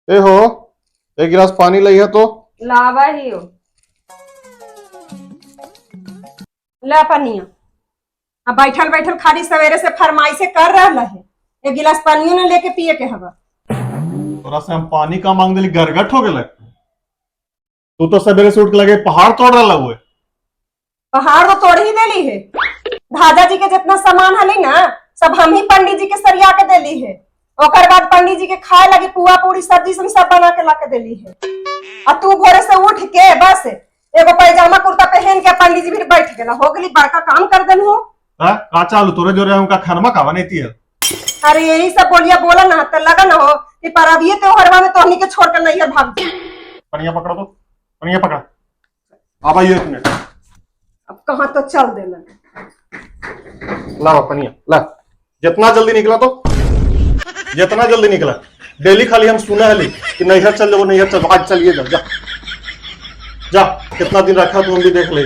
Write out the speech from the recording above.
ए हो, एक गिलास पानी लई है तो। लावा ही हो, ला पनिया। अब बैठल बैठल खाली सवेरे से फरमाइशे कर रहा है, एक गिलास पानियो न लेके पिए के हवा। तोरा से हम पानी का मांग दिली, गरगट हो गेलक। तू तो सवेरे से उठ के लगे पहाड़ तोड़ रहा हुए। पहाड़ तो तोड़ ही देली है। दादा जी के जितना सामान हले ना, सब हम ही पंडित जी के सरिया के देली है। ओकर बाद पंडित जी के खाए लगी पुआ पूरी सब्जी सब सब बना के ला के देली है। आ तू भोरे से उठ के बस एगो पैजामा कुर्ता पहन के पंडित जी भी बैठ गेला, हो गेली बड़का काम कर देल हो। हाँ, का चालू तोरे जोरे हमका खरमा का बनैती है। अरे यही सब बोलिया बोला ना तो लगा ना हो कि परबिये त्योहारवा में तोहनी के छोड़ कर नैहर भाग जा। पनिया पकड़ा तो, पनिया पकड़ा। अब आइए एक मिनट। अब कहाँ तो चल देना। ला पनिया ला, जितना जल्दी निकला तो, जितना जल्दी निकला। डेली खाली हम सुना हली कि नैहर चल जाओ, नैहर चल, आज चलिए जा जा जा। कितना दिन रखा तू हम भी देख ले।